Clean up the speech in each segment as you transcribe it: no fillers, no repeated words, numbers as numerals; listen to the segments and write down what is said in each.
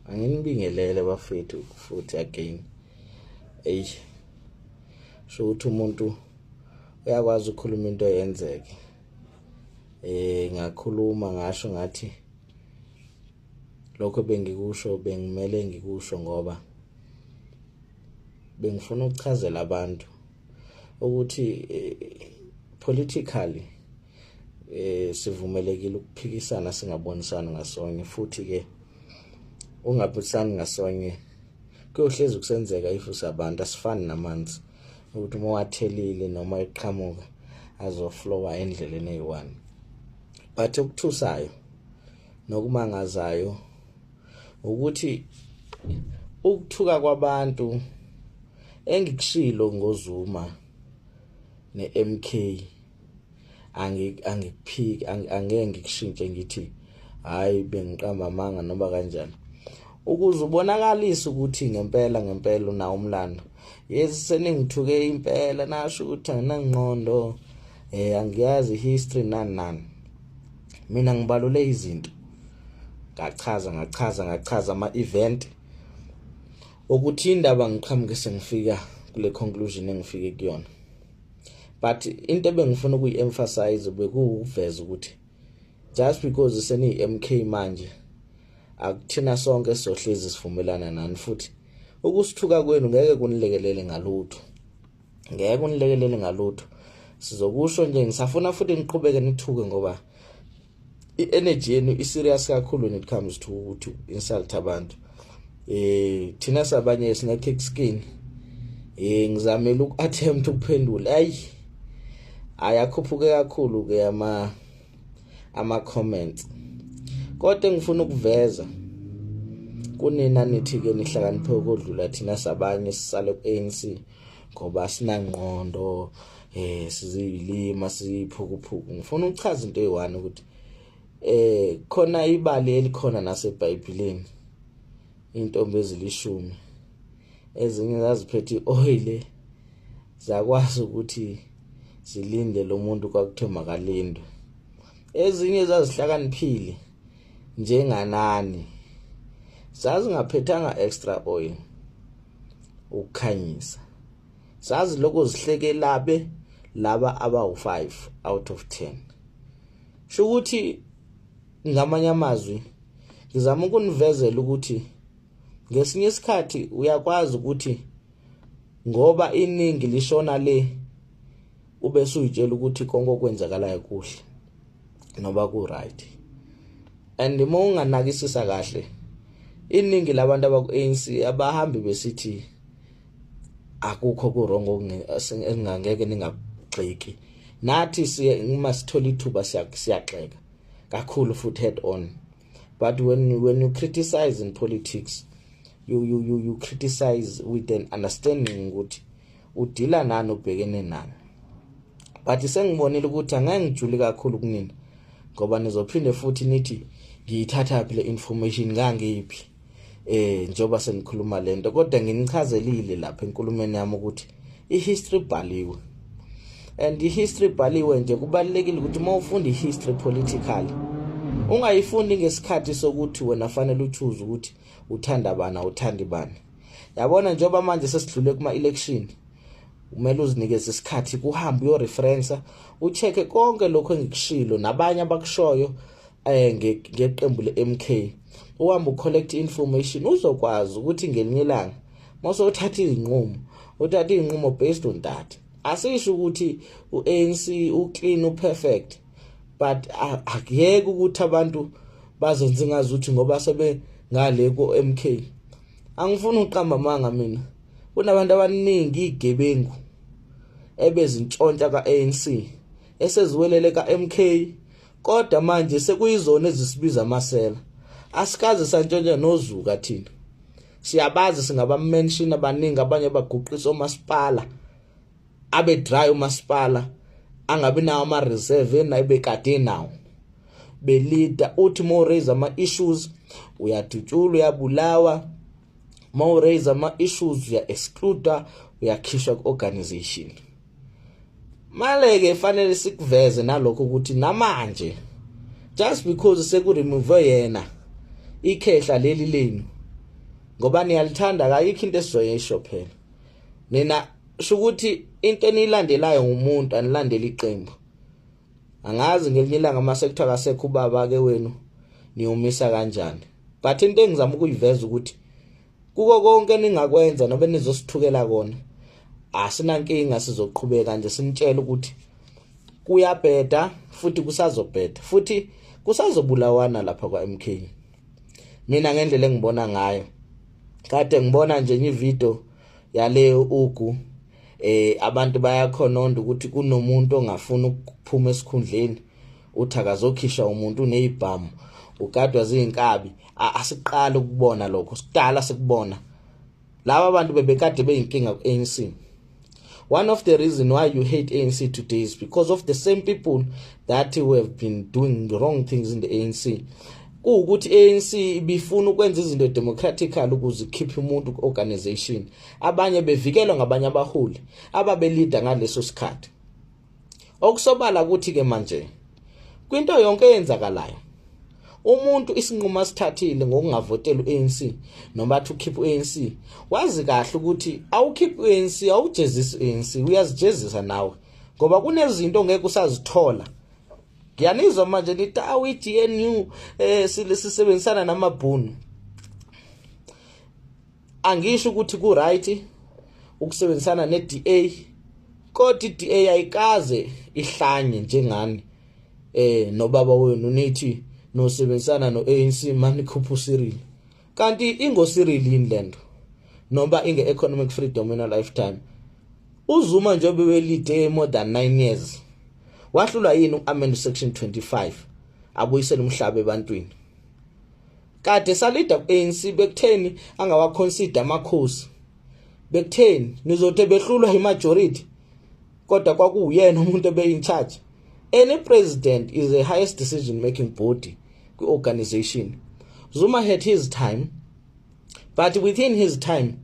Anginibingelele bafethu futhi again. Ey, sho ukuthi umuntu uyakwazi ukukhuluma into eyenzeke. Ngakhuluma ngasho ngathi lokho bengikusho bengimele ngikusho ngoba bengifuna ukuchazela abantu ukuthi politically sivumelekile ukuphikisana singabonisani ngasonye, futhi ke ungabonisani ngasonye kuyohlezi kusenzeka if usabantu asifani namanzi ukuthi uma wathelile noma eqhamuka azoflowa endleleni eyi-one. But okuthusayo nokumangazayo ukuthi ukuthuka kwabantu engikushilo ngoZuma ne-MK angikuphiki, angeke ngikushintshe ngithi hayi bengiqamba amanga noma kanjani, ukuze ubonakalise ukuthi ngempela ngempela unawo umlando. Yes, seningithuke impela, nasho ukuthi anginangqondo, angiyazi history nani nani. Mina ngibalule izinto, ngachaza ngachaza ngachaza ama-event ukuthi indaba ngiqhamuke sengifika kule conclusion engifike kuyona. But into ebengifuna ukuyi-emphasize bekuwukuveza ukuthi just because seniyi-MK manje akuthina sonke sizohlezi sivumelana nani, futhi ukusithuka kwenu ngeke kunilekelele ngalutho, ngeke kunilekelele ngalutho. Sizokusho nje, ngisafuna futhi niqhubeke nithuke ngoba i-energy yenu i-serious kakhulu when it comes to ukuthi insult abantu. Thina sabanye sine thick skin. Ngizamela uku-attempt ukuphendula, ayi ayakhuphuke kakhulu ke ama comments, kodwa engifuna ukuveza kunina nithi ke nihlakaniphe ukodlula thina sabanye sisale ku-ANC ngoba sinangqondo, sizilima siphukuphuku. Ngifuna ukuchaza into eyi-one ukuthi khona ibali elikhona naseBhayibhelini, intombi ezilishumi, ezinye zaziphethe i-oil, zakwazi ukuthi zilinde lo muntu kwakuthiwa makalindwe. Ezinye zazihlakaniphile njenganani, zazingaphethanga extra oil ukukhanyisa, zazi lokho zihlekelabe laba abawu-5 out of 10. Sho ukuthi ngamanye amazwi ngizama ukunivezela ukuthi ngesinye isikhathi uyakwazi ukuthi ngoba iningi lishona le ube suyitshela ukuthi konke okwenzakalayo kuhle noba ku right. And uma unganakisisa kahle, iningi labantu abaku-ANC abahambi besithi akukho ku wrong engangeke ningagxeki. Nathi siye uma sithola ithuba siyagxeka kakhulu futhi head on. But when you criticize in politics, you criticize with an understanding ukuthi udila nani, ubhekene nani. But sengibonile ukuthi angeke ngijule kakhulu kunina ngoba nizophinde futhi nithi ngiyithatha phi le information, ngangiphi njoba senikhuluma lento. Kodwa nginichazelile lapha enkulumeni yami ukuthi ihistory ibhaliwe, and ihistory ibhaliwe nje. Kubalekile ukuthi uma ufunda ihistory politically ungayifundi ngesikhathi sokuthi wena fanele uchoose ukuthi uthanda bani, awuthandi bani. Yabona, njengoba manje sesidlule kuma election, kumele uzinikeze isikhathi kuhambe uyo reference, ucheck konke lokho engikushilo nabanye abakushoyo ngeqembu le-MK. Uhambe ucollect information, uzokwazi ukuthi ngelinye ilanga mawusothatha izinqumo, uthatha izinqumo based on that. Asisho ukuthi uANC uclean, uperfect, but akuyeke ukuthi abantu bazenze ngazuthi ngoba sebe ngale ku MK. Angifuni uqamba amanga mina, kunabantu abaningi igebengu ebezintshontsha ka-ANC eseziwelele ka-MK, kodwa manje sekuyizona ezisibiza amasela. Asikaze santshontsha nozuka thina, siyabazi, singaba mention abaningi. Abanye baguqisa omasipala abe dry, umasipala angabi nawo ama reserve enayibekade nawo belida. Uthi mo raise ama issues uyadutshulwa, uyabulawa. Mo raise ama issues uya exclude, uyakhishwa ku organization. Maleke fanele sikuveze nalokho ukuthi namanje just because seku remove yena ikhehla leli lenu. Ngoba niyalithanda, kayikho into esizoyisho phela. Nina sho ukuthi into eniyilandelayo ngumuntu, anilandeli iqembu. Angazi ngelinye ilanga mase kuthiwa kasekho ubaba ke wenu, niyomisa kanjani. But into engizama ukuyiveza ukuthi kuko konke ningakwenza nobe nizosithukela kona, asinankinga, sizoqhubeka nje sinitshela ukuthi kuyabheda futhi kusazobheda futhi kusazobulawana lapha kwa-MK. Mina ngendlela engibona ngayo, kade ngibona nje enye ivideo yale ugu, abantu bayakhononda ukuthi kunomuntu ongafuni ukuphuma esikhundleni, uthi akazokhishwa umuntu unezibhamu, ugadwa zinkabi. Asiqala ukubona lokho, sidala sikubona. Laba bantu bebekade beyinkinga ku-ANC. One of the reason why you hate ANC today is because of the same people that who have been doing the wrong things in the ANC. Kuwukuthi ANC ibifuna ukwenza izinto democratically ukuze ikhiphe umuntu ku-organization, abanye bevikelwa ngabanye abaholi ababelida ngaleso sikhathi. Okusobala ukuthi ke manje kwinto yonke eyenzakalayo, umuntu isinqumo asithathile ngokungavotela uANC noma athi ukhipha uANC, wazi kahle ukuthi awukhiphi uANC, awujezisi uANC, uyazijezisa nawe, ngoba kunezinto ongeke usazithola. Ngiyanizwa manje nithi awu, iGNU sisebenzisana namabhunu. Angisho ukuthi ku right ukusebenzisana neDA, kodwa iDA ayikaze ihlanye njengani nobaba wenu nithi nosebenzisana noANC manikhupha uCyril. Kanti ingo Cyril yini lento noma inge economic freedom in a lifetime? UZuma nje bebelide more than 9 years, wahlulwa yini uamend section 25, abuyisele umhlaba ebantwini? Kade salida ku-ANC, bekutheni angawaconsider amakhosi? Bekutheni nizothe behlulwa imajority, kodwa kwakuwuyena umuntu ebe in charge? Any president is the highest decision making body kwi-organization. Zuma had his time, but within his time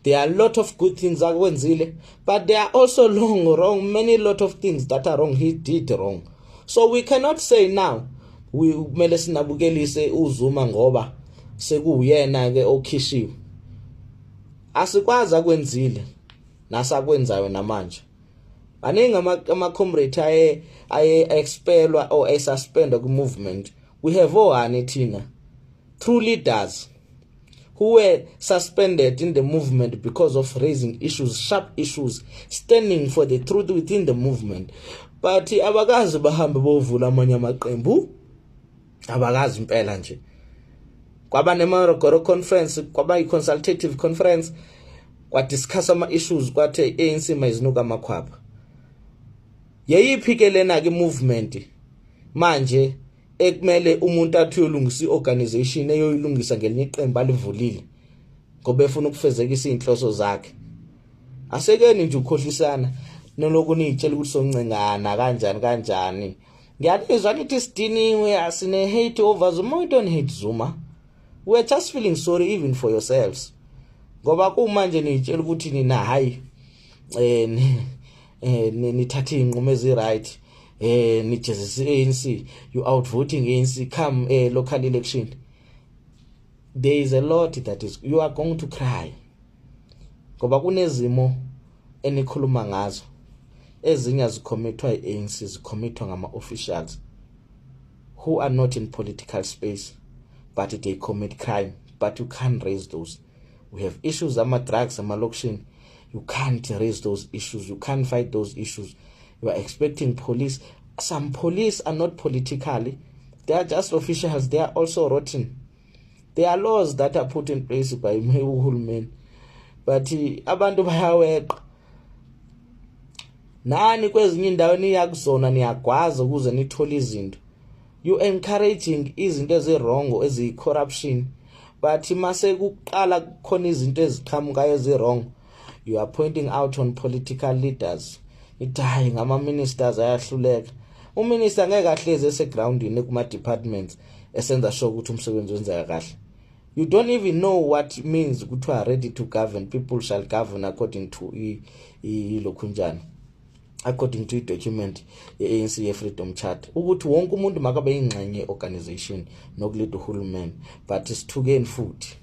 there are a lot of good things akwenzile, but there are also long wrong many lot of things that are wrong, he did wrong. So we cannot say now we kumele sinabukelise uZuma ngoba sekuwuyena ke okhishiwe. Asikwazi akwenzile nasakwenzayo namanje. Baningi ama comrade aye expelwa or esuspendwa ku movement. We have ohani thina true leaders who were suspended in the movement because of raising issues, sharp issues, standing for the truth within the movement, but abakazi bahambe bovula amanye amaqembu, abakazi impela nje. Kwaba neMorogoro conference, kwaba i-consultative conference, kwadiscuss ama-issues, kwathe ANC mayizinuka amakhwapha. Yeyiphi ke lena ke movement manje ekumele umuntu athi uyolungisa iorganization, eyoyilungisa ngelinye iqembu alivulile ngoba efuna ukufezekisa izinhloso zakhe? Asekeni nje ukukhohlisana noloku niyitshela ukuthi soncengana kanjani kanjani. Ngiyalizwa nithi sidiniwe, asine hate over Zuma. We don't hate Zuma, we are just feeling sorry even for yourselves, ngoba kumanje niyitshela ukuthi nina hayi, nithatha izinqumo ezi right, nijezisa iANC, you outvoting ANC come local election. There is a lot that is, you are going to cry, ngoba kunezimo enikhuluma ngazo, ezinye zicommithwa iANC, zicommithwa ngama officials who are not in political space, but they commit crime, but you can't raise those. We have issues ama drugs amalokishini, you can't raise those issues, you can't fight those issues. You are expecting police. Some police are not politically, they are just officials, they are also rotten. There are laws that are put in place by uhulumeni, but abantu bayaweqa. Nani kwezinye indawo niyakuzona, niyagwaza ukuze nithole izinto. You encouraging izinto ezi-wrong, eziyi-corruption, but mase kuqala kukhona izinto eziqhamukayo ezi-wrong, you are pointing out on political leaders. Ithi hayi, ngama-ministers ayahluleka. Uminister ngeke ahlezi esegroundini kuma-departments esenza sure ukuthi umsebenzi wenzeka kahle. You don't even know what means kuthiwa ready to govern, people shall govern according to ilokhunjani, according to i-document ye-ANC ye-Freedom Charter, ukuthi wonke umuntu makabe yingxenye ye-organization nokulead uhulumeni. But sithukeni futhi.